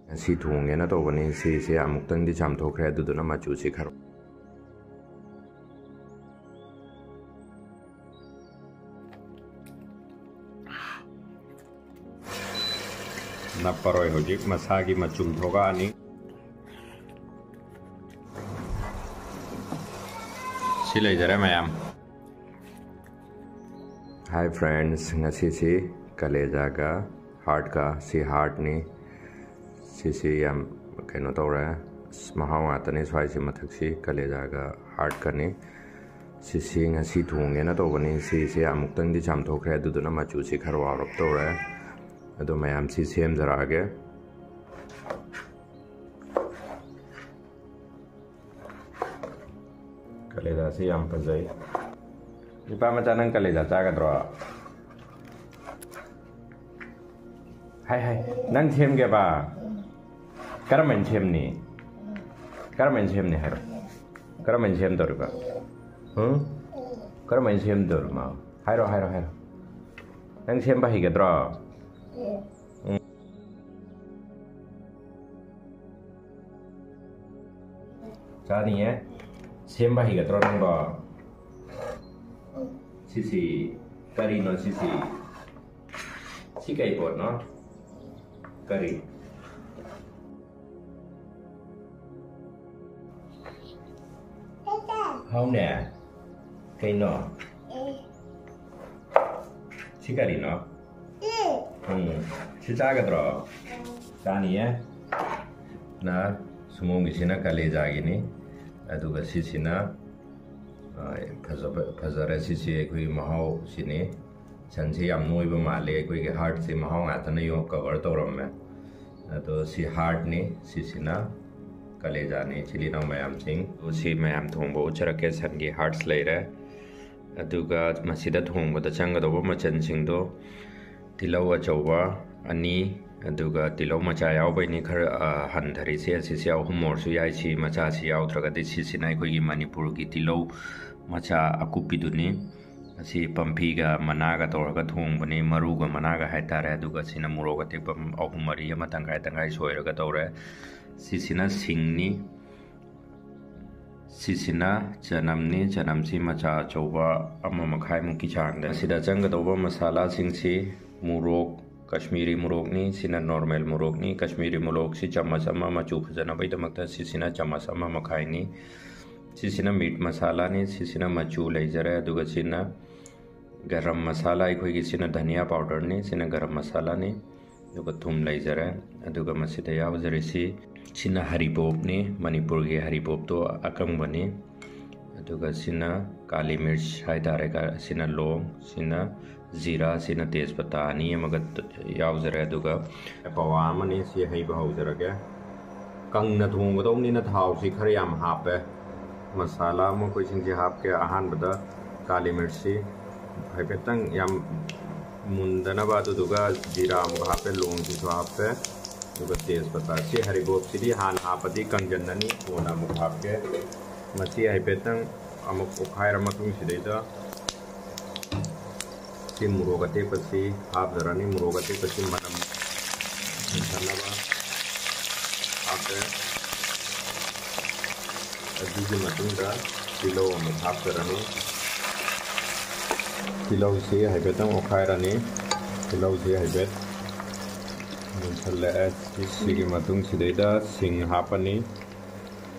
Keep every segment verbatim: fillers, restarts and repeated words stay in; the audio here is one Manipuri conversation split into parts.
ꯉꯁꯤ ꯊꯣꯡꯒꯦꯅ ꯇꯧꯕꯅꯤ꯫ ꯁꯤꯁꯦ ꯑꯃꯨꯛꯇꯪꯗꯤ ꯆꯥꯝꯊꯣꯛꯈ꯭ꯔꯦ, ꯑꯗꯨꯗꯨꯅ ꯃꯆꯨꯁꯤ ꯈꯔ ꯅꯞꯄꯔꯣꯏ, ꯍꯧꯖꯤꯛ ꯃꯁꯥꯒꯤ ꯃꯆꯨꯝ ꯊꯣꯛꯂꯛꯑꯅꯤ꯫ ꯁꯤ ꯂꯩꯖꯔꯦ ꯃꯌꯥꯝ꯫ Hi friends, ꯉꯁꯤꯁꯤ ꯀꯂꯦꯖꯥꯒ ꯍꯥꯔꯠꯀ, ꯁꯤ ꯍꯥꯔꯠꯅꯤ꯫ ꯁꯤꯁꯤ ꯌꯥꯝ ꯀꯩꯅꯣ ꯇꯧꯔꯦ, ꯑꯁ, ꯃꯍꯥꯎ ꯉꯥꯛꯇꯅꯤ ꯁ꯭ꯋꯥꯏꯁꯤ, ꯃꯊꯛꯁꯤ ꯀꯂꯦꯖꯥꯒ ꯍꯥꯔꯠꯀꯅꯤ꯫ ꯁꯤꯁꯤ ꯉꯁꯤ ꯊꯣꯡꯒꯦꯅ ꯇꯧꯕꯅꯤ꯫ ꯁꯤꯁꯦ ꯑꯃꯨꯛꯇꯪꯗꯤ ꯆꯥꯝꯊꯣꯛꯈ꯭ꯔꯦ, ꯑꯗꯨꯗꯨꯅ ꯃꯆꯨꯁꯤ ꯈꯔ ꯋꯥꯎꯔꯞ ꯇꯧꯔꯦ꯫ ꯑꯗꯣ ꯃꯌꯥꯝꯁꯤ ꯁꯦꯝꯖꯔꯛꯑꯒꯦ꯫ ꯀꯂꯦꯖꯥꯁꯤ ꯌꯥꯝ ꯐꯖꯩ꯫ ꯅꯨꯄꯥ ꯃꯆꯥ, ꯅꯪ ꯀꯂꯦꯖꯥ ꯆꯥꯒꯗ꯭ꯔꯣ? ꯍꯥꯏ ꯍꯥꯏ, ꯅꯪ ꯁꯦꯝꯒꯦꯕ? ꯀꯔꯝꯍꯥꯏꯅ ꯁꯦꯝꯅꯤ? ꯀꯔꯝꯍꯥꯏꯅ ꯁꯦꯝꯅꯤ ꯍꯥꯏꯔꯣ꯫ ꯀꯔꯝꯍꯥꯏꯅ ꯁꯦꯝꯗꯧꯔꯤꯕ? ꯍꯨꯝ? ꯀꯔꯝꯍꯥꯏꯅ ꯁꯦꯝꯗꯧꯔꯤꯃꯣ? ꯍꯥꯏꯔꯣ, ꯍꯥꯏꯔꯣ, ꯍꯥꯏꯔꯣ꯫ ꯅꯪ ꯁꯦꯝꯕ ꯍꯩꯒꯗ꯭ꯔꯣ? ꯎꯝ꯫ ꯆꯥꯅꯤꯌꯦ? ꯁꯦꯝꯕ ꯍꯩꯒꯗ꯭ꯔꯣ ꯅꯪꯕꯣ? ꯁꯤꯁꯤ ꯀꯔꯤꯅꯣ ꯁꯤꯁꯤ? ꯁꯤ ꯀꯩ ꯄꯣꯠꯅꯣ? ꯀꯔꯤ? ꯍꯥꯎꯅꯦ? ꯀꯩꯅꯣ? ꯁꯤ ꯀꯔꯤꯅꯣ? ꯎꯝ, ꯁꯤ ꯆꯥꯒꯗ꯭ꯔꯣ? ꯆꯥꯅꯤꯌꯦ? ꯅ ꯁꯨꯃꯣꯡꯒꯤꯁꯤꯅ ꯀꯂꯦꯖꯥꯒꯤꯅꯤ, ꯑꯗꯨꯒ ꯁꯤꯁꯤꯅ, ꯑ, ꯐꯖꯕ-, ꯐꯖꯔꯦ꯫ ꯁꯤꯁꯤ ꯑꯩꯈꯣꯏꯒꯤ ꯃꯍꯥꯎꯁꯤꯅꯤ꯫ ꯁꯟꯁꯤ ꯌꯥꯝ ꯅꯣꯏꯕ ꯃꯥꯜꯂꯤ, ꯑꯩꯈꯣꯏꯒꯤ ꯍꯥꯔꯠꯁꯤ ꯃꯍꯥꯎ ꯉꯥꯛꯇꯅ ꯌꯣ-, ꯀꯚꯔ ꯇꯧꯔꯝꯃꯦ꯫ ꯑꯗꯣ ꯁꯤ ꯍꯥꯔꯠꯅꯤ, ꯁꯤꯁꯤꯅ ꯀꯂꯦꯖꯥꯅꯤ, ꯏꯆꯤꯜ ꯏꯅꯥꯎ ꯃꯌꯥꯝꯁꯤꯡ꯫ ꯑꯗꯣ ꯁꯤ ꯃꯌꯥꯝ ꯊꯣꯡꯕ ꯎꯠꯆꯔꯛꯀꯦ꯫ ꯁꯟꯒꯤ ꯍꯥꯔꯠꯁ ꯂꯩꯔꯦ, ꯑꯗꯨꯒ ꯃꯁꯤꯗ ꯊꯣꯡꯕꯗ ꯆꯪꯒꯗꯧꯕ ꯃꯆꯜꯁꯤꯡꯗꯣ, ꯇꯤꯜꯍꯧ ꯑꯆꯧꯕ ꯑꯅꯤ, ꯑꯗꯨꯒ ꯇꯤꯜꯍꯧ ꯃꯆꯥ ꯌꯥꯎꯕꯩꯅꯤ ꯈꯔ, ꯑ, ꯍꯟꯊꯔꯤꯁꯦ꯫ ꯑꯁꯤꯁꯦ ꯑꯍꯨꯝ ꯑꯣꯏꯔꯁꯨ ꯌꯥꯏ꯫ ꯁꯤ ꯃꯆꯥꯁꯤ ꯌꯥꯎꯗ꯭ꯔꯒꯗꯤ, ꯁꯤꯁꯤꯅ ꯑꯩꯈꯣꯏꯒꯤ ꯃꯅꯤꯄꯨꯔꯒꯤ ꯇꯤꯜꯍꯧ ꯃꯆꯥ ꯑꯀꯨꯞꯄꯤꯗꯨꯅꯤ꯫ ꯑꯁꯤ ꯄꯝꯐꯤꯒ ꯃꯅꯥꯒ ꯇꯧꯔꯒ ꯊꯣꯡꯕꯅꯤ, ꯃꯔꯨꯒ ꯃꯅꯥꯒ ꯍꯥꯏꯇꯥꯔꯦ꯫ ꯑꯗꯨꯒ ꯁꯤꯅ ꯃꯣꯔꯣꯛ ꯑꯇꯦꯛꯄ ꯑꯍꯨꯝ ꯃꯔꯤ ꯑꯃ ꯇꯪꯈꯥꯏ ꯇꯪꯈꯥꯏ ꯁꯣꯏꯔꯒ ꯇꯧꯔꯦ꯫ ꯁꯤꯁꯤꯅ ꯁꯤꯡꯅꯤ, ꯁꯤꯁꯤꯅ ꯆꯅꯝꯅꯤ, ꯆꯅꯝꯁꯤ ꯃꯆꯥ ꯑꯆꯧꯕ ꯑꯃ ꯃꯈꯥꯏꯃꯨꯛꯀꯤ ꯆꯥꯡꯗ꯫ ꯁꯤꯗ ꯆꯪꯒꯗꯧꯕ ꯃꯁꯥꯂꯥꯁꯤꯡꯁꯤ ꯃꯣꯔꯣꯛ, ꯀꯥꯁꯃꯤꯔꯤ ꯃꯣꯔꯣꯛꯅꯤ, ꯁꯤꯅ ꯅꯣꯔꯃꯦꯜ ꯃꯣꯔꯣꯛꯅꯤ꯫ ꯀꯥꯁꯃꯤꯔꯤ ꯃꯣꯔꯣꯛꯁꯤ ꯆꯃꯁ ꯑꯃ ꯃꯆꯨ ꯐꯖꯅꯕꯒꯤꯗꯃꯛꯇ ꯁꯤꯁꯤꯅ ꯆꯃꯁ ꯑꯃ ꯃꯈꯥꯏꯅꯤ꯫ ꯁꯤꯁꯤꯅ ꯃꯤꯠ ꯃꯁꯥꯂꯥꯅꯤ, ꯁꯤꯁꯤꯅ ꯃꯆꯨ ꯂꯩꯖꯔꯦ꯫ ꯑꯗꯨꯒ ꯁꯤꯅ ꯒꯔꯝ ꯃꯁꯥꯂꯥ, ꯑꯩꯈꯣꯏꯒꯤ ꯁꯤꯅ ꯙꯅꯤꯌꯥ ꯄꯥꯎꯗꯔꯅꯤ, ꯁꯤꯅ ꯒꯔꯝ ꯃꯁꯥꯂꯥꯅꯤ꯫ ꯑꯗꯨꯒ ꯊꯨꯝ ꯂꯩꯖꯔꯦ꯫ ꯑꯗꯨꯒ ꯃꯁꯤꯗ ꯌꯥꯎꯖꯔꯤꯁꯤ, ꯁꯤꯅ ꯍꯔꯤꯕꯣꯞꯅꯤ, ꯃꯅꯤꯄꯨꯔꯒꯤ ꯍꯔꯤꯕꯣꯞꯇꯣ ꯑꯀꯪꯕꯅꯤ꯫ ꯑꯗꯨꯒ ꯁꯤꯅ ꯀꯥꯂꯤ ꯃꯤꯔꯆ ꯍꯥꯏꯇꯥꯔꯦ, ꯀ-, ꯁꯤꯅ ꯂꯣꯡ, ꯁꯤꯅ ꯖꯤꯔꯥ, ꯁꯤꯅ ꯇꯦꯖꯄꯇꯥ ꯑꯅꯤ ꯑꯃꯒ ꯇ-, ꯌꯥꯎꯖꯔꯦ꯫ ꯑꯗꯨꯒ ꯄꯋꯥ ꯑꯃꯅꯤ, ꯁꯤ ꯍꯩꯕ ꯍꯧꯖꯔꯒꯦ꯫ ꯀꯪꯅ ꯊꯣꯡꯒꯗꯧꯕꯅꯤꯅ ꯊꯥꯎꯁꯤ ꯈꯔ ꯌꯥꯝ ꯍꯥꯞꯄꯦ꯫ ꯃꯁꯥꯂꯥ ꯃꯈꯣꯏꯁꯤꯡꯁꯤ ꯍꯥꯞꯀꯦ꯫ ꯑꯍꯥꯟꯕꯗ ꯀꯥꯂꯤ ꯃꯤꯔꯆꯁꯤ ꯍꯥꯏꯐꯦꯠꯇꯪ ꯌꯥꯝ ꯃꯨꯟꯗꯅꯕ, ꯑꯗꯨꯗꯨꯒ ꯖꯤꯔꯥ ꯑꯃꯨꯛ ꯍꯥꯞꯄꯦ, ꯂꯣꯡꯁꯤꯁꯨ ꯍꯥꯞꯄꯦ, ꯑꯗꯨꯒ ꯇꯦꯖꯄꯇꯥ꯫ ꯁꯤ ꯍꯔꯤꯕꯣꯞꯁꯤꯗꯤ ꯍꯥꯟꯅ ꯍꯥꯞꯄꯗꯤ ꯀꯪꯖꯟꯅꯅꯤ, ꯀꯣꯟꯅ ꯑꯃꯨꯛ ꯍꯥꯞꯀꯦ꯫ ꯃꯁꯤ ꯍꯥꯏꯐꯦꯠꯇꯪ ꯑꯃꯨꯛ ꯑꯣꯠꯈꯥꯏꯔ ꯃꯇꯨꯡꯁꯤꯗꯩꯗ ꯁꯤ ꯃꯣꯔꯣꯛ ꯑꯇꯦꯛꯄꯁꯤ ꯍꯥꯞꯆꯔꯅꯤ꯫ ꯃꯣꯔꯣꯛ ꯑꯇꯦꯛꯄꯁꯤ ꯃꯅꯝ ꯍꯟꯊꯅꯕ ꯍꯥꯞꯄꯦ꯫ ꯑꯗꯨꯒꯤ ꯃꯇꯨꯡꯗ ꯇꯤꯜꯍꯧ ꯑꯃꯨꯛ ꯍꯥꯞꯆꯔꯅꯤ꯫ ꯇꯤꯜꯍꯧꯁꯤ ꯍꯥꯏꯐꯦꯠꯇꯪ ꯑꯣꯠꯈꯥꯏꯔꯅꯤ꯫ ꯇꯤꯜꯍꯧꯁꯤ ꯍꯥꯏꯐꯦꯠ ꯃꯨꯟꯁꯜꯂꯛꯑꯦ꯫ ꯁꯤꯒꯤ ꯃꯇꯨꯡꯁꯤꯗꯩꯗ ꯁꯤꯡ ꯍꯥꯞꯄꯅꯤ꯫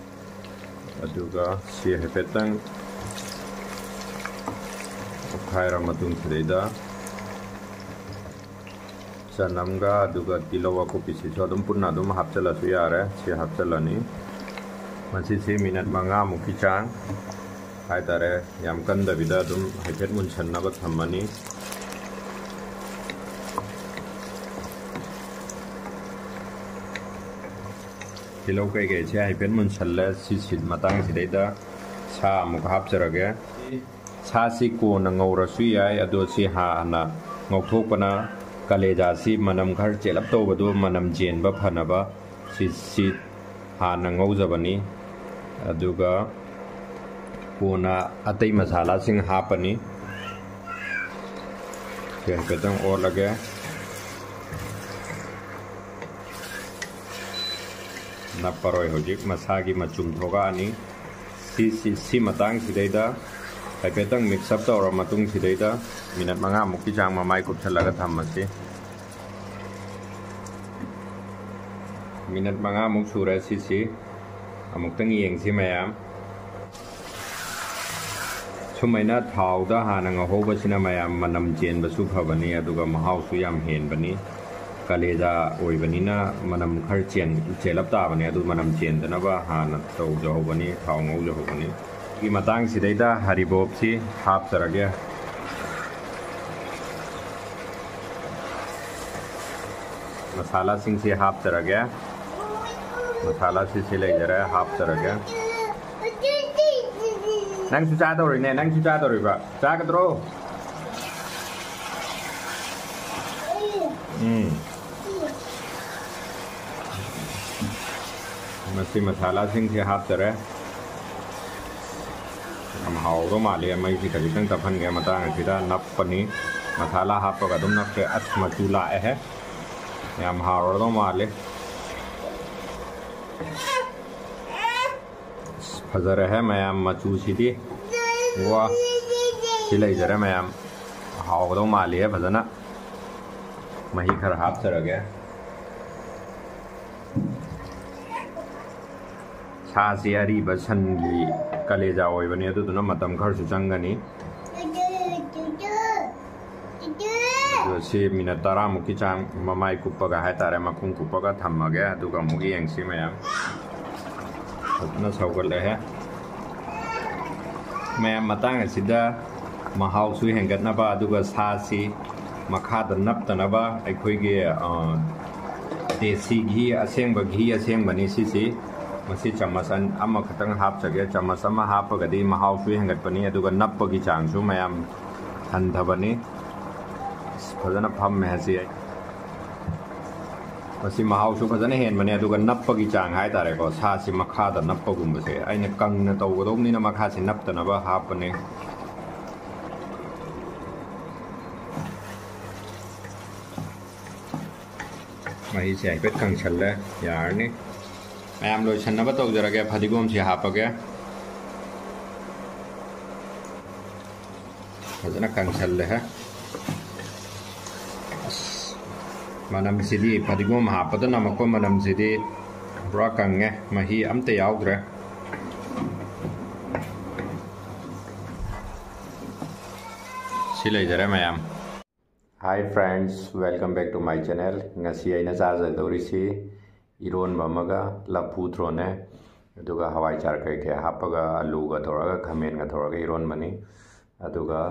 ꯑꯗꯨꯒ ꯁꯤ ꯍꯥꯏꯐꯦꯠꯇꯪ ꯑꯣꯠꯈꯥꯏꯔ ꯃꯇꯨꯡꯁꯤꯗꯩꯗ ꯆꯅꯝꯒ ꯑꯗꯨꯒ ꯇꯤꯜꯍꯧ ꯑꯀꯨꯞꯄꯤꯁꯤꯁꯨ ꯑꯗꯨꯝ ꯄꯨꯟꯅ ꯑꯗꯨꯝ ꯍꯥꯞꯆꯤꯜꯂꯁꯨ ꯌꯥꯔꯦ꯫ ꯁꯤ ꯍꯥꯞꯆꯤꯜꯂꯅꯤ꯫ ꯃꯁꯤꯁꯤ ꯃꯤꯅꯠ ꯃꯉꯥꯃꯨꯛꯀꯤ ꯆꯥꯡ ꯍꯥꯏꯇꯥꯔꯦ, ꯌꯥꯝ ꯀꯟꯗꯕꯤꯗ ꯑꯗꯨꯝ ꯍꯥꯏꯐꯦꯠ ꯃꯨꯟꯁꯟꯅꯕ ꯊꯝꯃꯅꯤ꯫ ꯇꯤꯜꯍꯧ ꯀꯩꯀꯩꯁꯦ ꯍꯥꯏꯐꯦꯠ ꯃꯨꯟꯁꯜꯂꯦ꯫ ꯁꯤ, ꯁꯤ ꯃꯇꯥꯡꯁꯤꯗꯩꯗ ꯁꯥ ꯑꯃꯨꯛ ꯍꯥꯞꯆꯔꯒꯦ꯫ ꯁꯥꯁꯤ ꯀꯣꯟꯅ ꯉꯧꯔꯁꯨ ꯌꯥꯏ, ꯑꯗꯣ ꯁꯤ ꯍꯥꯟꯅ ꯉꯧꯊꯣꯛꯄꯅ ꯀꯂꯦꯖꯥꯁꯤ ꯃꯅꯝ ꯈꯔ ꯆꯦꯜꯂꯞ ꯇꯧꯕꯗꯨ ꯃꯅꯝ ꯆꯦꯟꯕ ꯐꯅꯕ ꯁꯤ, ꯁꯤ ꯍꯥꯟꯅ ꯉꯧꯖꯕꯅꯤ꯫ ꯑꯗꯨꯒ ꯀꯣꯟꯅ ꯑꯇꯩ ꯃꯁꯥꯂꯥꯁꯤꯡ ꯍꯥꯞꯄꯅꯤ꯫ ꯍꯥꯏꯐꯦꯠꯇꯪ ꯑꯣꯠꯂꯒꯦ꯫ ꯅꯞꯄꯔꯣꯏ, ꯍꯧꯖꯤꯛ ꯃꯁꯥꯒꯤ ꯃꯆꯨꯝ ꯊꯣꯛꯂꯛꯑꯅꯤ꯫ ꯁꯤ, ꯁꯤ, ꯁꯤ ꯃꯇꯥꯡꯁꯤꯗꯩꯗ ꯍꯥꯏꯐꯦꯠꯇꯪ mix up ꯇꯧꯔ ꯃꯇꯨꯡꯁꯤꯗꯩꯗ ꯃꯤꯅꯠ ꯃꯉꯥꯃꯨꯛꯀꯤ ꯆꯥꯡ ꯃꯃꯥꯏ ꯀꯨꯞꯁꯜꯂꯒ ꯊꯝꯃꯁꯤ꯫ ꯃꯤꯅꯠ ꯃꯉꯥꯃꯨꯛ ꯁꯨꯔꯦ ꯁꯤꯁꯤ꯫ ꯑꯃꯨꯛꯇꯪ ꯌꯦꯡꯁꯤ ꯃꯌꯥꯝ꯫ ꯁꯨꯃꯥꯏꯅ ꯊꯥꯎꯗ ꯍꯥꯟꯅ ꯉꯧꯍꯧꯕꯁꯤꯅ ꯃꯌꯥꯝ ꯃꯅꯝ ꯆꯦꯟꯕꯁꯨ ꯐꯕꯅꯤ, ꯑꯗꯨꯒ ꯃꯍꯥꯎꯁꯨ ꯌꯥꯝ ꯍꯦꯟꯕꯅꯤ꯫ ꯀꯂꯦꯖꯥ ꯑꯣꯏꯕꯅꯤꯅ ꯃꯅꯝ ꯈꯔ ꯆꯦꯟ-, ꯆꯦꯜꯂꯞ ꯇꯥꯕꯅꯤ, ꯑꯗꯨ ꯃꯅꯝ ꯆꯦꯟꯗꯅꯕ ꯍꯥꯟꯅ ꯇꯧꯖꯍꯧꯕꯅꯤ, ꯊꯥꯎ ꯉꯧꯖꯍꯧꯕꯅꯤ꯫ ꯁꯤꯒꯤ ꯃꯇꯥꯡꯁꯤꯗꯩꯗ ꯍꯔꯤꯕꯣꯞꯁꯤ ꯍꯥꯞꯆꯔꯒꯦ꯫ ꯃꯁꯥꯂꯥꯁꯤꯡꯁꯤ ꯍꯥꯞꯆꯔꯒꯦ꯫ ꯃꯁꯥꯂꯥꯁꯤ ꯁꯤ ꯂꯩꯖꯔꯦ, ꯍꯥꯞꯆꯔꯒꯦ꯫ ꯅꯪꯁꯨ ꯆꯥꯗꯧꯔꯤꯅꯦ, ꯅꯪꯁꯨ ꯆꯥꯗꯧꯔꯤꯕ꯫ ꯆꯥꯒꯗ꯭ꯔꯣ? ꯎꯝ꯫ ꯃꯁꯤ ꯃꯁꯥꯂꯥꯁꯤꯡꯁꯦ ꯍꯥꯞꯆꯔꯦ꯫ ꯌꯥꯝ ꯍꯥꯎꯗꯧ ꯃꯥꯜꯂꯤ꯫ ꯃꯩꯁꯤ ꯈꯖꯤꯛꯇꯪ ꯇꯞꯍꯟꯒꯦ꯫ ꯃꯇꯥꯡ ꯑꯁꯤꯗ ꯅꯞꯄꯅꯤ꯫ ꯃꯁꯥꯂꯥ ꯍꯥꯞꯄꯒ ꯑꯗꯨꯝ ꯅꯞꯀꯦ꯫ ꯑꯁ, ꯃꯆꯨ ꯂꯥꯛꯑꯦꯍꯦ꯫ ꯌꯥꯝ ꯍꯥꯎꯔꯗꯧ ꯃꯥꯜꯂꯤ꯫ ꯑꯁ, ꯐꯖꯔꯦꯍꯦ ꯃꯌꯥꯝ, ꯃꯆꯨꯁꯤꯗꯤ꯫ ꯋꯥ, ꯁꯤ ꯂꯩꯖꯔꯦ ꯃꯌꯥꯝ꯫ ꯍꯥꯎꯒꯗꯧ ꯃꯥꯜꯂꯤꯍꯦ ꯐꯖꯅ꯫ ꯃꯍꯤ ꯈꯔ ꯍꯥꯞꯆꯔꯒꯦ꯫ ꯁꯥꯁꯤ ꯑꯔꯤꯕ ꯁꯟꯒꯤ ꯀꯂꯦꯖꯥ ꯑꯣꯏꯕꯅꯤ, ꯑꯗꯨꯗꯨꯅ ꯃꯇꯝ ꯈꯔꯁꯨ ꯆꯪꯒꯅꯤ꯫ ꯑꯗꯣ ꯁꯤ ꯃꯤꯅꯠ ꯇꯔꯥꯃꯨꯛꯀꯤ ꯆꯥꯡ ꯃꯃꯥꯏ ꯀꯨꯞꯄꯒ ꯍꯥꯏꯇꯥꯔꯦ, ꯃꯈꯨꯝ ꯀꯨꯞꯄꯒ ꯊꯝꯃꯒꯦ, ꯑꯗꯨꯒ ꯑꯃꯨꯛ ꯌꯦꯡꯁꯤ ꯃꯌꯥꯝ꯫ ꯐꯖꯅ ꯁꯧꯒꯠꯂꯛꯑꯦ꯫ ꯃꯌꯥꯝ, ꯃꯇꯥꯡ ꯑꯁꯤꯗ ꯃꯍꯥꯎꯁꯨ ꯍꯦꯟꯒꯠꯅꯕ, ꯑꯗꯨꯒ ꯁꯥꯁꯤ ꯃꯈꯥꯗ ꯅꯞꯇꯅꯕ ꯑꯩꯈꯣꯏꯒꯤ, ꯑ, ꯗꯦꯁꯤ ꯘꯤ, ꯑꯁꯦꯡꯕ ꯘꯤ ꯑꯁꯦꯡꯕꯅꯤ ꯁꯤꯁꯤ꯫ ꯃꯁꯤ ꯆꯥꯃꯁ ꯑꯟ-, ꯑꯃꯈꯛꯇꯪ ꯍꯥꯞꯆꯒꯦ꯫ ꯆꯥꯃꯁ ꯑꯃ ꯍꯥꯞꯄꯒꯗꯤ ꯃꯍꯥꯎꯁꯨ ꯍꯦꯟꯒꯠꯄꯅꯤ, ꯑꯗꯨꯒ ꯅꯞꯄꯒꯤ ꯆꯥꯡꯁꯨ ꯃꯌꯥꯝ ꯍꯟꯊꯕꯅꯤ꯫ ꯑꯁ, ꯐꯖꯅ ꯐꯝꯃꯦ ꯑꯁꯤ꯫ ꯃꯁꯤ ꯃꯍꯥꯎꯁꯨ ꯐꯖꯅ ꯍꯦꯟꯕꯅꯦ, ꯑꯗꯨꯒ ꯅꯞꯄꯒꯤ ꯆꯥꯡ ꯍꯥꯏꯇꯥꯔꯦꯀꯣ, ꯁꯥꯁꯤ ꯃꯈꯥꯗ ꯅꯞꯄꯒꯨꯝꯕꯁꯦ꯫ ꯑꯩꯅ ꯀꯪꯅ ꯇꯧꯒꯗꯧꯕꯅꯤꯅ ꯃꯈꯥꯁꯤ ꯅꯞꯇꯅꯕ ꯍꯥꯞꯄꯅꯦ꯫ ꯃꯍꯤꯁꯦ ꯍꯥꯏꯐꯦꯠ ꯀꯪꯁꯜꯂꯦ, ꯌꯥꯔꯅꯤ꯫ ꯃꯌꯥꯝ ꯂꯣꯏꯁꯟꯅꯕ ꯇꯧꯖꯔꯒꯦ, ꯐꯗꯤꯒꯣꯝꯁꯦ ꯍꯥꯞꯄꯒꯦ꯫ ꯐꯖꯅ ꯀꯪꯁꯜꯂꯦꯍꯦ꯫ ꯑꯁ, ꯃꯅꯝꯁꯤꯗꯤ, ꯐꯗꯤꯒꯣꯝ ꯍꯥꯞꯄꯗ ꯅꯝꯃꯛꯄ ꯃꯅꯝꯁꯤꯗꯤ ꯄꯨꯔꯥ ꯀꯪꯉꯦ, ꯃꯍꯤ ꯑꯝꯇ ꯌꯥꯎꯗ꯭ꯔꯦ꯫ ꯁꯤ ꯂꯩꯖꯔꯦ ꯃꯌꯥꯝ꯫ Hi friends, welcome back to my channel. ꯉꯁꯤ ꯑꯩꯅ ꯆꯥꯖꯗꯧꯔꯤꯁꯤ ꯏꯔꯣꯟꯕ ꯑꯃꯒ ꯂꯐꯨ ꯊ꯭ꯔꯣꯅꯦ, ꯑꯗꯨꯒ ꯍꯋꯥꯏꯖꯥꯔ ꯀꯩꯀꯩ ꯍꯥꯞꯄꯒ, ꯑꯂꯨꯒ ꯇꯧꯔꯒ, ꯈꯥꯃꯦꯟꯒ ꯇꯧꯔꯒ ꯏꯔꯣꯟꯕꯅꯤ꯫ ꯑꯗꯨꯒ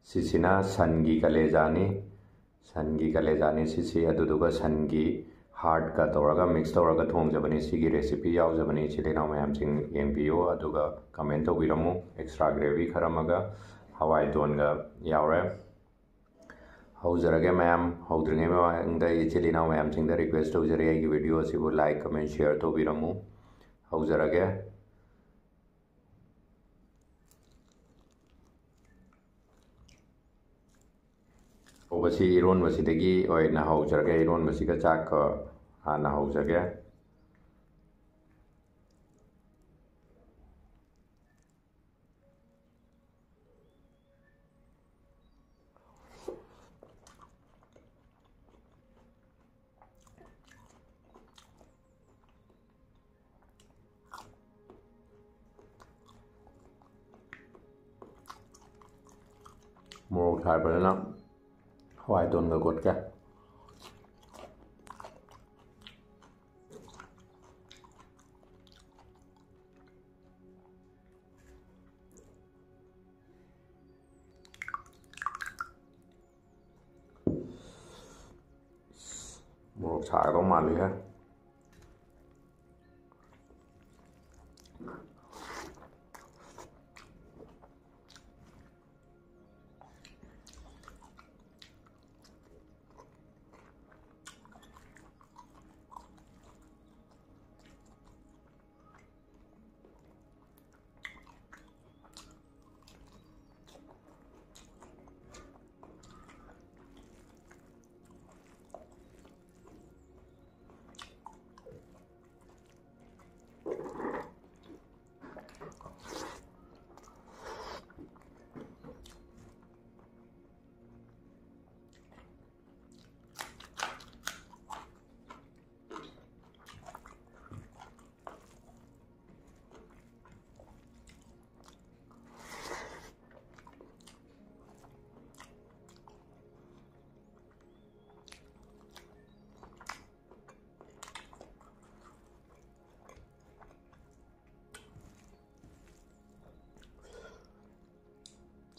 ꯁꯤꯁꯤꯅ ꯁꯟꯒꯤ ꯀꯂꯦꯖꯥꯅꯤ, ꯁꯟꯒꯤ ꯀꯂꯦꯖꯥꯅꯤ ꯁꯤꯁꯤ, ꯑꯗꯨꯗꯨꯒ ꯁꯟꯒꯤ ꯍꯥꯔꯠꯀ ꯇꯧꯔꯒ ꯃꯤꯛꯁ ꯇꯧꯔꯒ ꯊꯣꯡꯖꯕꯅꯤ꯫ ꯁꯤꯒꯤ ꯔꯦꯁꯤꯄꯤ ꯌꯥꯎꯖꯕꯅꯤ, ꯏꯆꯤꯜ ꯏꯅꯥꯎ ꯃꯌꯥꯝꯁꯤꯡ ꯌꯦꯡꯕꯤꯌꯨ, ꯑꯗꯨꯒ ꯀꯃꯦꯟ ꯇꯧꯕꯤꯔꯝꯃꯨ꯫ ꯑꯦꯛꯁꯇ꯭ꯔꯥ ꯒ꯭ꯔꯦꯚꯤ ꯈꯔ ꯑꯃꯒ ꯍꯋꯥꯏ ꯇꯣꯟꯒ ꯌꯥꯎꯔꯦ꯫ ꯍꯧꯖꯔꯒꯦ ꯃꯌꯥꯝ꯫ ꯍꯧꯗ꯭ꯔꯤꯉꯩ ꯃꯃꯥꯡꯗ ꯏꯆꯤꯜ ꯏꯅꯥꯎ ꯃꯌꯥꯝꯁꯤꯡꯗ ꯔꯤꯀ꯭ꯋꯦꯁ ꯇꯧꯖꯔꯤ, ꯑꯩꯒꯤ ꯚꯤꯗꯤꯑꯣ ꯑꯁꯤꯕꯨ ꯂꯥꯏꯛ, ꯀꯃꯦꯟ, ꯁꯤꯌꯔ ꯇꯧꯕꯤꯔꯝꯃꯨ꯫ ꯍꯧꯖꯔꯒꯦ꯫ ꯍꯧꯕꯁꯤ ꯏꯔꯣꯟꯕꯁꯤꯗꯒꯤ ꯑꯣꯏꯅ ꯍꯧꯖꯔꯒꯦ꯫ ꯏꯔꯣꯟꯕꯁꯤꯒ ꯆꯥꯛꯀ ꯍꯥꯟꯅ ꯍꯧꯖꯒꯦ꯫ ꯃꯣꯔꯣꯛ ꯁꯥꯏ ꯐꯖꯅ ꯍꯋꯥꯏ ꯇꯣꯟꯒ ꯀꯣꯠꯀꯦ꯫ ꯃꯣꯔꯣꯛ ꯁꯥꯒꯗꯧ ꯃꯥꯜꯂꯤꯍꯦ꯫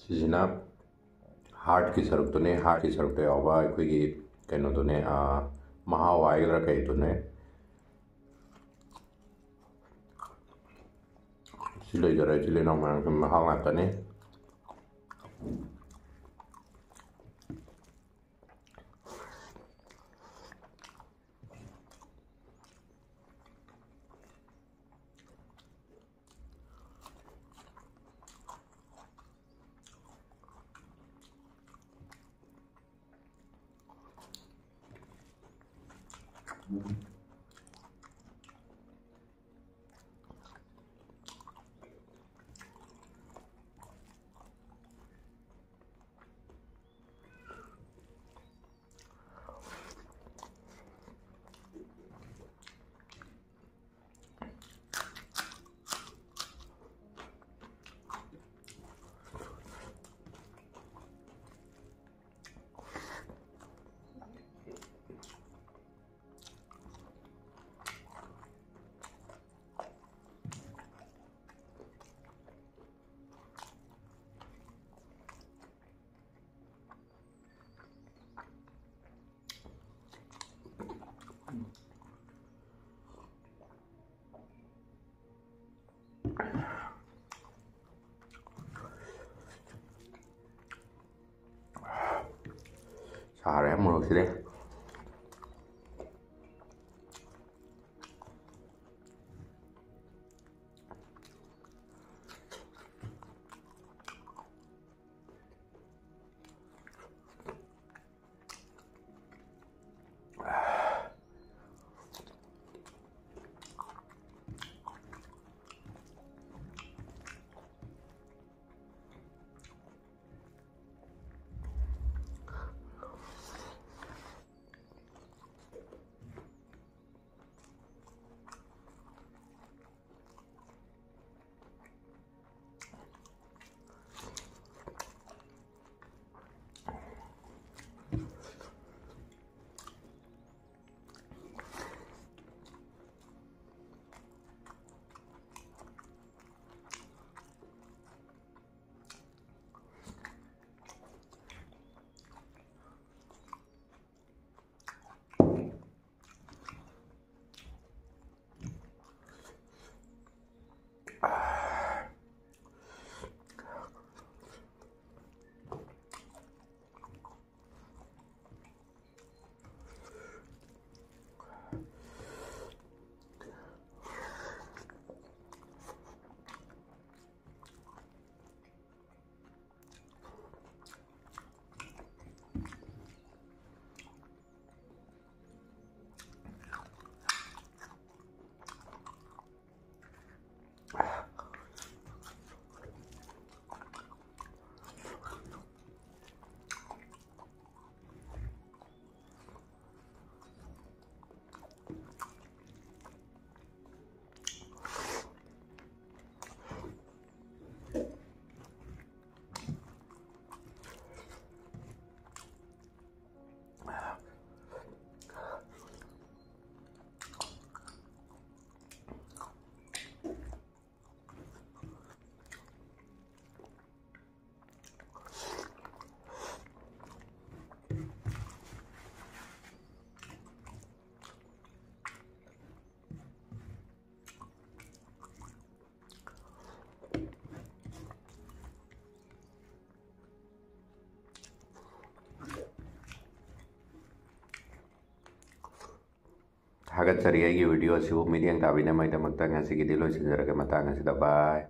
ꯁꯤꯁꯤꯅ ꯍꯥꯔꯠꯀꯤ ꯁꯔꯨꯛꯇꯨꯅꯦ꯫ ꯍꯥꯔꯠꯀꯤ ꯁꯔꯨꯛꯇ ꯌꯥꯎꯕ ꯑꯩꯈꯣꯏꯒꯤ ꯀꯩꯅꯣꯗꯨꯅꯦ, ꯃꯍꯥꯎ ꯍꯥꯏꯒꯗ꯭ꯔꯥ ꯀꯩꯗꯨꯅꯦ꯫ ꯁꯤ ꯂꯩꯖꯔꯦ, ꯏꯆꯤꯜ ꯏꯅꯥꯎ ꯃꯌꯥꯝꯒꯤ ꯃꯍꯥꯎ ꯉꯥꯛꯇꯅꯤ꯫ ꯁꯥꯔꯦ ꯃꯣꯔꯣꯛꯁꯤꯗꯤ꯫ ꯀꯠꯆꯔꯤ ꯑꯩꯒꯤ video ꯑꯁꯤꯕꯨ ꯃꯤꯠꯌꯦꯡ ꯇꯥꯕꯤꯅꯕꯒꯤꯗꯃꯛꯇ꯫ ꯉꯁꯤꯒꯤꯗꯤ ꯂꯣꯏꯁꯤꯟꯖꯔꯒꯦ ꯃꯇꯥꯡ ꯑꯁꯤꯗ꯫ Bye꯫